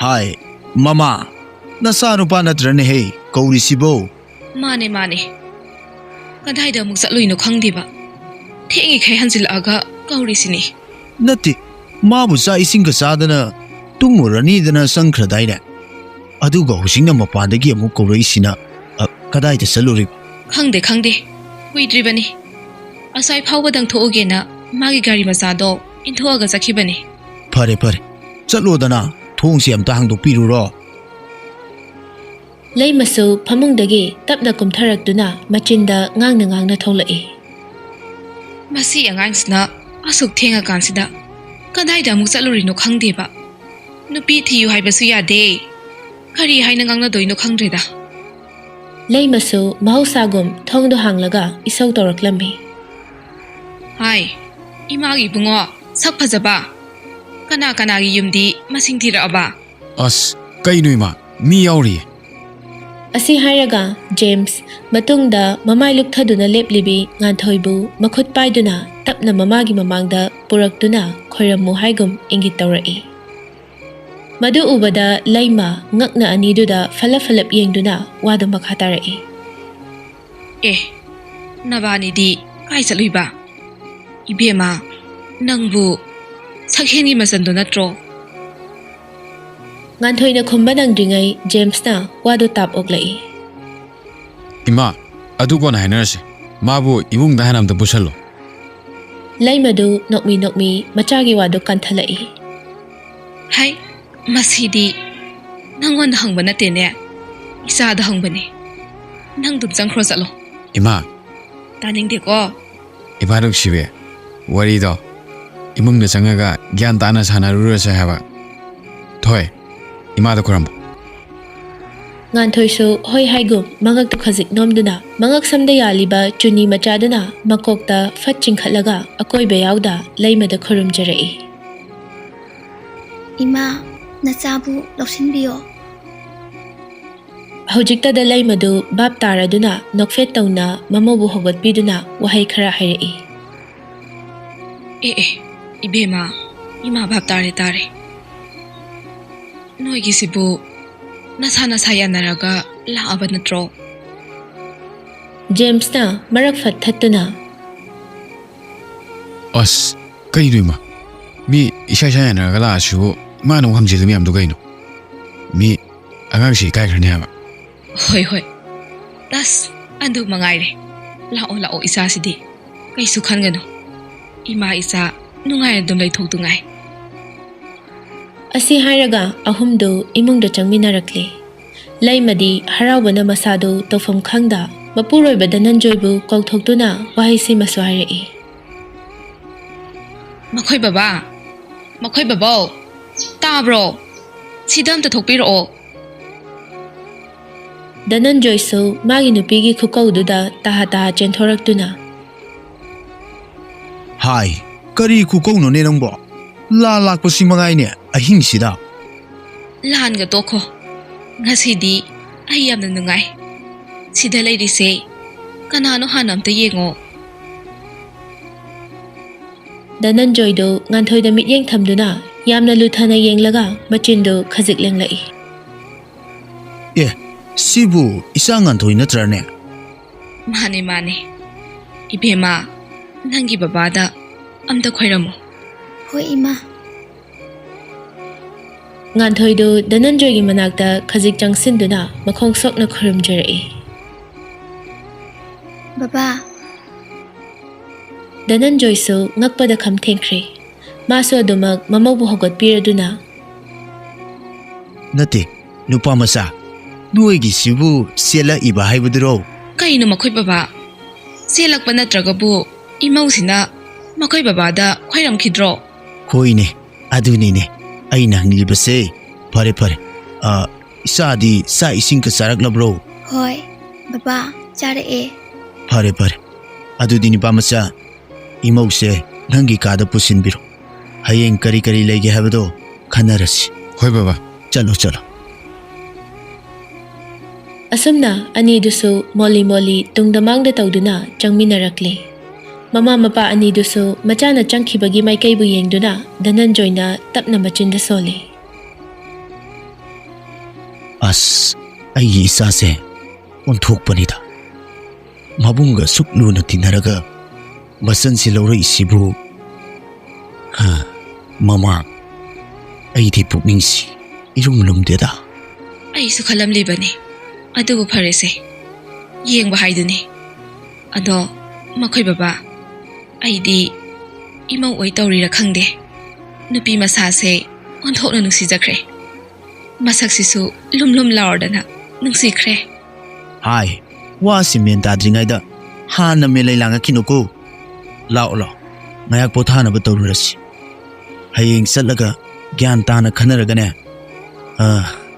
ꯍꯥꯏ, ꯃꯃꯥ, ꯅꯆꯥꯅꯨꯄꯥ ꯅꯠꯇ꯭ꯔꯅꯦꯍꯦ ꯀꯧꯔꯤꯁꯤꯕꯣ? ꯃꯥꯅꯦ ꯃꯥꯅꯦ꯫ ꯀꯗꯥꯏꯗ ꯑꯃꯨꯛ ꯆꯠꯂꯨꯏꯅꯣ ꯈꯪꯗꯦꯕ꯫ ꯊꯦꯡꯉꯤꯈꯩ ꯍꯟꯖꯤꯜꯂꯛꯑꯒ ꯀꯧꯔꯤꯁꯤꯅꯤ꯫ ꯅꯠꯇꯦ, ꯃꯥꯕꯨ ꯆꯥꯛ ꯏꯁꯤꯡꯒ ꯆꯥꯗꯅ ꯇꯨꯝꯃꯨꯔꯅꯤꯗꯅ ꯆꯪꯈ꯭ꯔꯗꯥꯏꯅꯦ? ꯑꯗꯨꯒ ꯍꯧꯖꯤꯛꯅ ꯃꯄꯥꯟꯗꯒꯤ ꯑꯃꯨꯛ ꯀꯧꯔꯛꯏꯁꯤꯅ, ꯑ, ꯀꯗꯥꯏꯗ ꯆꯠꯂꯨꯔꯤꯕ? ꯈꯪꯗꯦ ꯈꯪꯗꯦ, ꯀꯨꯏꯗ꯭ꯔꯤꯕꯅꯤ꯫ ꯑꯁ꯭ꯋꯥꯏ ꯐꯥꯎꯕꯗꯪ ꯊꯣꯛꯎꯒꯦꯅ ꯃꯥꯒꯤ ꯒꯥꯔꯤ ꯃꯆꯥꯗꯣ ꯏꯟꯊꯣꯛꯑꯒ ꯆꯠꯈꯤꯕꯅꯤ꯫ ꯐꯔꯦ ꯐꯔꯦ, ꯆꯠꯂꯣꯗꯅ, ꯊꯣꯡꯁꯦ ꯑꯝꯇ ꯍꯥꯡꯗꯣꯛꯄꯤꯔꯨꯔꯣ꯫ ꯂꯩꯃꯁꯨ ꯐꯃꯨꯡꯗꯒꯤ ꯇꯞꯅ ꯀꯨꯝꯊꯔꯛꯇꯨꯅ ꯃꯆꯤꯟꯗ ꯉꯥꯡꯅ ꯉꯥꯡꯅ ꯊꯣꯛꯂꯛꯏ꯫ ꯃꯁꯤ ꯑꯉꯥꯡꯁꯤꯅ ꯑꯁꯨꯛ ꯊꯦꯡꯉꯀꯥꯟꯁꯤꯗ ꯀꯗꯥꯏꯗ ꯑꯃꯨꯛ ꯆꯠꯂꯨꯔꯤꯅꯣ ꯈꯪꯗꯦꯕ꯫ ꯅꯨꯄꯤ ꯊꯤꯌꯨ ꯍꯥꯏꯕꯁꯨ ꯌꯥꯗꯦ꯫ ꯀꯔꯤ ꯍꯥꯏꯅ ꯉꯥꯡꯅꯗꯣꯏꯅꯣ ꯈꯪꯗ꯭ꯔꯦꯗ꯫ ꯂꯩꯃꯁꯨ ꯃꯍꯧꯁꯥꯒꯨꯝ ꯊꯣꯡꯗꯣ ꯍꯥꯡꯂꯒ ꯏꯁꯧ ꯇꯧꯔꯛꯂꯝꯃꯤ꯫ ꯍꯥꯏ, ꯏꯃꯥꯒꯤ ꯏꯕꯨꯡꯉꯣ, ꯁꯛ ꯐꯖꯕ, ꯀꯅꯥ ꯀꯅꯥꯒꯤ ꯌꯨꯝꯗꯤ ꯃꯁꯤꯡ ꯊꯤꯔꯛꯑꯕ? ꯑꯁ, ꯀꯩꯅꯣ ꯏꯃꯥ, ꯃꯤ ꯌꯥꯎꯔꯤꯌꯦ꯫ ꯑꯁꯤ ꯍꯥꯏꯔꯒ ꯖꯦꯝꯁ ꯃꯇꯨꯡꯗ ꯃꯃꯥꯏ ꯂꯨꯛꯊꯗꯨꯅ ꯂꯦꯞꯂꯤꯕꯤ ꯉꯥꯟꯊꯣꯏꯕꯨ ꯃꯈꯨꯠ ꯄꯥꯏꯗꯨꯅ ꯇꯞꯅ ꯃꯃꯥꯒꯤ ꯃꯃꯥꯡꯗ ꯄꯨꯔꯛꯇꯨꯅ ꯈꯣꯏꯔꯝꯃꯨ ꯍꯥꯏꯒꯨꯝ ꯏꯪꯒꯤꯠ ꯇꯧꯔꯛꯏ꯫ ꯃꯗꯨ ꯎꯕꯗ ꯂꯩꯃ ꯉꯛꯅ ꯑꯅꯤꯗꯨꯗ ꯐꯂꯞ ꯐꯂꯞ ꯌꯦꯡꯗꯨꯅ ꯋꯥꯗꯨ ꯃꯈꯥ ꯇꯥꯔꯛꯏ꯫ ꯑꯦ, ꯅꯕꯥꯅꯤꯗꯤ ꯀꯥꯏ ꯆꯠꯂꯨꯏꯕ? ꯏꯕꯦꯝꯃ, ꯅꯪꯕꯨ ꯁꯛꯍꯦꯟꯒꯤ ꯃꯆꯟꯗꯣ ꯅꯠꯇ꯭ꯔꯣ? ꯉꯥꯟꯊꯣꯏꯅ ꯈꯨꯝꯕ ꯅꯪꯗ꯭ꯔꯤꯉꯩ ꯖꯦꯝꯁꯅ ꯋꯥꯗꯨ ꯇꯥꯞ ꯑꯣꯛꯂꯛꯏ꯫ ꯏꯃꯥ, ꯑꯗꯨ ꯀꯣꯟꯅ ꯍꯥꯏꯅꯔꯁꯤ꯫ ꯃꯥꯕꯨ ꯏꯃꯨꯡꯗ ꯍꯥꯟꯅ ꯑꯝꯇ ꯄꯨꯁꯜꯂꯨ꯫ ꯂꯩꯃꯗꯨ ꯅꯣꯛꯃꯤ ꯅꯣꯛꯃꯤ ꯃꯆꯥꯒꯤ ꯋꯥꯗꯨ ꯀꯟꯊꯂꯛꯏ꯫ ꯍꯥꯏ, ꯃꯁꯤꯗꯤ ꯅꯪꯉꯣꯟꯗ ꯍꯪꯕ ꯅꯠꯇꯦꯅꯦ, ꯏꯆꯥꯗ ꯍꯪꯕꯅꯦ꯫ ꯅꯪ ꯑꯗꯨꯝ ꯆꯪꯈ꯭ꯔꯣ ꯆꯠꯂꯣ꯫ ꯏꯃꯥ꯫ ꯇꯥꯅꯤꯡꯗꯦꯀꯣ꯫ ꯏꯃꯥ ꯅꯨꯡꯁꯤꯕꯤ, ꯋꯥꯔꯤꯗꯣ ꯏꯃꯨꯡꯗ ꯆꯪꯉꯒ ꯒ꯭ꯌꯥꯟ ꯇꯥꯅ ꯁꯥꯟꯅꯔꯨꯔꯁꯦ ꯍꯥꯏꯕ꯫ ꯊꯣꯏ, ꯏꯃꯥꯗ ꯈꯨꯔꯝꯃꯨ꯫ ꯉꯥꯟꯊꯣꯏꯁꯨ ꯍꯣꯏ ꯍꯥꯏꯒꯨꯝ ꯃꯉꯛꯇꯨ ꯈꯖꯤꯛ ꯅꯣꯝꯗꯨꯅ ꯃꯉꯛ ꯁꯝꯗ ꯌꯥꯜꯂꯤꯕ ꯆꯨꯅꯤ ꯃꯆꯥꯗꯨꯅ ꯃꯀꯣꯛꯇ ꯐꯠ ꯆꯤꯡꯈꯠꯂꯒ ꯑꯀꯣꯏꯕ ꯌꯥꯎꯗ ꯂꯩꯃꯗ ꯈꯨꯔꯨꯝꯖꯔꯛꯏ꯫ ꯏꯃꯥ, ꯅꯆꯥꯕꯨ ꯂꯧꯁꯤꯟꯕꯤꯌꯣ꯫ ꯍꯧꯖꯤꯛꯇꯗ ꯂꯩꯃꯗꯨ ꯚꯥꯞ ꯇꯥꯔꯗꯨꯅ ꯅꯣꯛꯐꯦꯠ ꯇꯧꯅ ꯃꯃꯧꯕꯨ ꯍꯧꯒꯠꯄꯤꯗꯨꯅ ꯋꯥꯍꯩ ꯈꯔ ꯍꯥꯏꯔꯛꯏ꯫ ꯑꯦ ꯑꯦ, ꯏꯕꯦꯝꯃ, ꯏꯃꯥ ꯚꯥꯞ ꯇꯥꯔꯦ, ꯇꯥꯔꯦ꯫ ꯅꯣꯏꯒꯤꯁꯤꯕꯨ ꯅꯁꯥ ꯅꯁꯥ ꯌꯥꯅꯔꯒ ꯂꯥꯛꯑꯕ ꯅꯠꯇ꯭ꯔꯣ? ꯖꯦꯝꯁꯅ ꯃꯔꯛ ꯐꯠ ꯊꯠꯇꯨꯅ, "ꯑꯁ, ꯀꯩꯅꯣ ꯏꯃꯥ? ꯃꯤ ꯏꯁꯥ ꯏꯁꯥ ꯌꯥꯅꯔꯒ ꯂꯥꯛꯑꯁꯤꯕꯨ ꯃꯥꯅ ꯑꯃꯨꯛ ꯍꯝꯖꯤꯜꯂꯤ ꯃꯌꯥꯝꯗꯣ ꯀꯩꯅꯣ? ꯃꯤ ꯑꯉꯥꯡꯁꯤ ꯏꯀꯥꯏꯈ꯭ꯔꯅꯤ ꯍꯥꯏꯕ꯫" "ꯍꯣꯏ, ꯍꯣꯏ꯫ ꯑꯁ, ꯑꯗꯨ ꯃꯉꯥꯏꯔꯦ꯫ ꯂꯥꯛꯑꯣ, ꯂꯥꯛꯑꯣ, ꯏꯆꯥꯁꯤꯗꯤ꯫ ꯀꯩꯁꯨ ꯈꯟꯒꯅꯨ꯫ ꯏꯃꯥ ꯏꯆꯥ ꯅꯨꯡꯉꯥꯏꯅ ꯑꯗꯨꯝ ꯂꯩꯊꯣꯛꯇꯨ ꯉꯥꯏ꯫" ꯑꯁꯤ ꯍꯥꯏꯔꯒ ꯑꯍꯨꯝꯗꯨ ꯏꯃꯨꯡꯗ ꯆꯪꯃꯤꯟꯅꯔꯛꯂꯦ꯫ ꯂꯩꯃꯗꯤ ꯍꯔꯥꯎꯕꯅ ꯃꯁꯥꯗꯨ ꯇꯧꯐꯝ ꯈꯪꯗ ꯃꯄꯨꯔꯣꯏꯕ ꯙꯅꯟꯖꯣꯏꯕꯨ ꯀꯧꯊꯣꯛꯇꯨꯅ ꯋꯥꯍꯩꯁꯤꯃꯁꯨ ꯍꯥꯏꯔꯛꯏ꯫ "ꯃꯈꯣꯏ ꯕꯕꯥ, ꯃꯈꯣꯏ ꯕꯕꯥꯎ, ꯇꯥꯕ꯭ꯔꯣ? ꯁꯤꯗ ꯑꯝꯇ ꯊꯣꯛꯄꯤꯔꯛꯑꯣ꯫" ꯙꯅꯟꯖꯣꯏꯁꯨ ꯃꯥꯒꯤ ꯅꯨꯄꯤꯒꯤ ꯈꯨꯀꯧꯗꯨꯗ ꯇꯍꯥ ꯇꯍꯥ ꯆꯦꯟꯊꯣꯔꯛꯇꯨꯅ, "ꯍꯥꯏ, ꯀꯔꯤ ꯈꯨꯀꯧꯅꯣꯅꯦ ꯅꯪꯕꯣ? ꯂꯥꯟ ꯂꯥꯛꯄꯁꯤ ꯃꯉꯥꯏꯅꯦ ꯑꯍꯤꯡꯁꯤꯗ꯫" "ꯂꯥꯟꯒ ꯇꯣꯛꯈꯣ꯫ ꯉꯁꯤꯗꯤ ꯑꯩ ꯌꯥꯝꯅ ꯅꯨꯡꯉꯥꯏ꯫ ꯁꯤꯗ ꯂꯩꯔꯤꯁꯦ ꯀꯅꯥꯅꯣ ꯍꯥꯟꯅ ꯑꯝꯇ ꯌꯦꯡꯉꯣ꯫" ꯙꯅꯟꯖꯣꯏꯗꯨ ꯉꯥꯟꯊꯣꯏꯗ ꯃꯤꯠꯌꯦꯡ ꯊꯝꯗꯨꯅ ꯌꯥꯝꯅ ꯂꯨꯊꯅ ꯌꯦꯡꯂꯒ ꯃꯆꯤꯟꯗꯨ ꯈꯖꯤꯛ ꯂꯦꯡꯂꯛꯏ꯫ "ꯑꯦ, ꯁꯤꯕꯨ ꯏꯆꯥ ꯉꯥꯟꯊꯣꯏ ꯅꯠꯇ꯭ꯔꯅꯦ?" "ꯃꯥꯅꯦ, ꯃꯥꯅꯦ꯫ ꯏꯕꯦꯝꯃ, ꯅꯪꯒꯤ ꯕꯕꯥꯗ ꯑꯝꯇ ꯈꯣꯏꯔꯝꯃꯨ꯫" "ꯍꯣꯏ, ꯏꯃꯥ꯫" ꯉꯥꯟꯊꯣꯏꯗꯨ ꯙꯅꯟꯖꯣꯏꯒꯤ ꯃꯅꯥꯛꯇ ꯈꯖꯤꯛ ꯆꯪꯁꯤꯟꯗꯨꯅ ꯃꯈꯣꯡ ꯁꯣꯛꯅ ꯈꯨꯔꯨꯝꯖꯔꯛꯏ꯫ "ꯕꯕꯥ꯫" ꯙꯅꯟꯖꯣꯏꯁꯨ ꯉꯛꯄꯗ ꯈꯝ ꯊꯦꯡꯈ꯭ꯔꯦ꯫ ꯃꯥꯁꯨ ꯑꯗꯨꯃꯛ ꯃꯃꯧꯕꯨ ꯍꯧꯒꯠꯄꯤꯔꯗꯨꯅ, "ꯅꯠꯇꯦ, ꯅꯨꯄꯥ ꯃꯆꯥ, ꯅꯣꯏꯒꯤꯁꯤꯕꯨ ꯆꯦꯜꯂꯛꯏꯕ ꯍꯥꯏꯕꯗꯨꯔꯣ?" "ꯀꯩꯅꯣ ꯃꯈꯣꯏ ꯕꯕꯥ? ꯆꯦꯜꯂꯛꯄ ꯅꯠꯇ꯭ꯔꯒꯕꯨ ꯏꯃꯧꯁꯤꯅ ꯃꯈꯣꯏ ꯕꯕꯥꯗ ꯈꯣꯏꯔꯝꯈꯤꯗ꯭ꯔꯣ?" "ꯍꯣꯏꯅꯦ, ꯑꯗꯨꯅꯤꯅꯦ ꯑꯩꯅ ꯍꯪꯂꯤꯕꯁꯦ꯫ ꯐꯔꯦ, ꯐꯔꯦ꯫ ꯑ, ꯏꯆꯥꯗꯤ ꯆꯥꯛ ꯏꯁꯤꯡꯒ ꯆꯥꯔꯛꯂꯕ꯭ꯔꯣ?" "ꯍꯣꯏ, ꯕꯕꯥ, ꯆꯥꯔꯛꯑꯦ꯫" "ꯐꯔꯦ, ꯐꯔꯦ꯫ ꯑꯗꯨꯗꯤ ꯅꯨꯄꯥ ꯃꯆꯥ, ꯏꯃꯧꯁꯦ ꯅꯪꯒꯤ ꯀꯥꯗ ꯄꯨꯁꯤꯟꯕꯤꯔꯣ꯫ ꯍꯌꯦꯡ ꯀꯔꯤ ꯀꯔꯤ ꯂꯩꯒꯦ ꯍꯥꯏꯕꯗꯣ ꯈꯟꯅꯔꯁꯤ꯫" "ꯍꯣꯏ ꯕꯕꯥ꯫" "ꯆꯠꯂꯣ, ꯆꯠꯂꯣ꯫" ꯑꯁꯨꯝꯅ ꯑꯅꯤꯗꯨꯁꯨ ꯃꯣꯜꯂꯤ ꯃꯣꯜꯂꯤ ꯇꯨꯡꯗ ꯃꯥꯡꯗ ꯇꯧꯗꯨꯅ ꯆꯪꯃꯤꯟꯅꯔꯛꯂꯦ꯫ ꯃꯃꯥ ꯃꯄꯥ ꯑꯅꯤꯗꯨꯁꯨ ꯃꯆꯥꯅ ꯆꯪꯈꯤꯕꯒꯤ ꯃꯥꯏꯀꯩꯕꯨ ꯌꯦꯡꯗꯨꯅ ꯙꯅꯟꯖꯣꯏꯅ ꯇꯞꯅ ꯃꯆꯤꯟꯗ ꯁꯣꯜꯂꯤ꯫ ꯑꯁ, ꯑꯩꯒꯤ ꯏꯆꯥꯁꯦ ꯑꯣꯟꯊꯣꯛꯄꯅꯤꯗ꯫ ꯃꯕꯨꯡꯒ ꯑꯁꯨꯛ ꯂꯨꯅ ꯇꯤꯟꯅꯔꯒ ꯕꯆꯟꯁꯤ ꯂꯧꯔꯛꯏꯁꯤꯕꯨ꯫ ꯍꯥ, ꯃꯃꯥ, ꯑꯩꯗꯤ ꯄꯨꯛꯅꯤꯡꯁꯤ ꯏꯔꯨꯝ ꯂꯨꯝꯗꯦꯗ꯫ ꯑꯩꯁꯨ ꯈꯜꯂꯝꯂꯤꯕꯅꯤ, ꯑꯗꯨꯕꯨ ꯐꯔꯦꯁꯦ, ꯌꯦꯡꯕ ꯍꯥꯏꯗꯨꯅꯤ꯫ ꯑꯗꯣ ꯃꯈꯣꯏ ꯕꯕꯥ, ꯑꯩꯗꯤ ꯏꯃꯧ ꯑꯣꯏ ꯇꯧꯔꯤꯔ ꯈꯪꯗꯦ, ꯅꯨꯄꯤ ꯃꯁꯥꯁꯦ ꯑꯣꯟꯊꯣꯛꯅ ꯅꯨꯡꯁꯤꯖꯈ꯭ꯔꯦ꯫ ꯃꯁꯛꯁꯤꯁꯨ ꯂꯨꯝ ꯂꯨꯝ ꯂꯥꯎꯔꯗꯅ ꯅꯨꯡꯁꯤꯈ꯭ꯔꯦ꯫ ꯍꯥꯏ, ꯋꯥꯁꯤ ꯃꯦꯟ ꯇꯥꯗ꯭ꯔꯤꯉꯩꯗ ꯍꯥꯟꯅ ꯃꯦꯂꯩ ꯂꯥꯡꯉꯛꯈꯤꯅꯨꯀꯣ꯫ ꯂꯥꯛꯑꯣ, ꯂꯥꯛꯑꯣ, ꯉꯥꯏꯍꯥꯛ ꯄꯣꯊꯥꯅꯕ ꯇꯧꯔꯨꯔꯁꯤ꯫ ꯍꯌꯦꯡ ꯆꯠꯂꯒ ꯒ꯭ꯌꯥꯟ ꯇꯥꯅ ꯈꯟꯅꯔꯒꯅꯦ, ꯑ,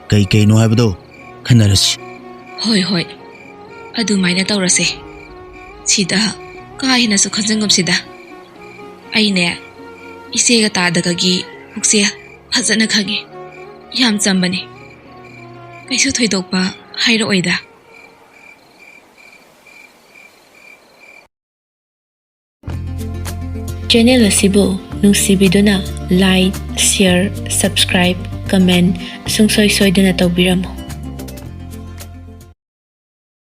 ꯀꯩ ꯀꯩꯅꯣ ꯍꯥꯏꯕꯗꯣ ꯈꯟꯅꯔꯁꯤ꯫ ꯍꯣꯏ, ꯍꯣꯏ, ꯑꯗꯨꯃꯥꯏꯅ ꯇꯧꯔꯁꯦ꯫ ꯁꯤꯗ ꯀꯥ ꯍꯦꯟꯅꯁꯨ ꯈꯟꯖꯟꯒꯨꯝꯁꯤꯗ꯫ ꯑꯩꯅꯦ, ꯏꯆꯦꯒ ꯇꯥꯗꯒꯒꯤ ꯄꯨꯛꯆꯦꯜ ꯐꯖꯅ ꯈꯪꯉꯤ꯫ ꯌꯥꯝ ꯆꯝꯕꯅꯤ꯫ ꯀꯩꯁꯨ ꯊꯣꯏꯗꯣꯛꯄ ꯍꯥꯏꯔꯛꯑꯣꯏꯗ꯫ ꯆꯦꯅꯦꯜ ꯑꯁꯤꯕꯨ ꯅꯨꯡꯁꯤꯕꯤꯗꯨꯅ like, share, subscribe, comment ꯁꯨꯡꯁꯣꯏ ꯁꯣꯏꯗꯅ ꯇꯧꯕꯤꯔꯝꯃꯨ꯫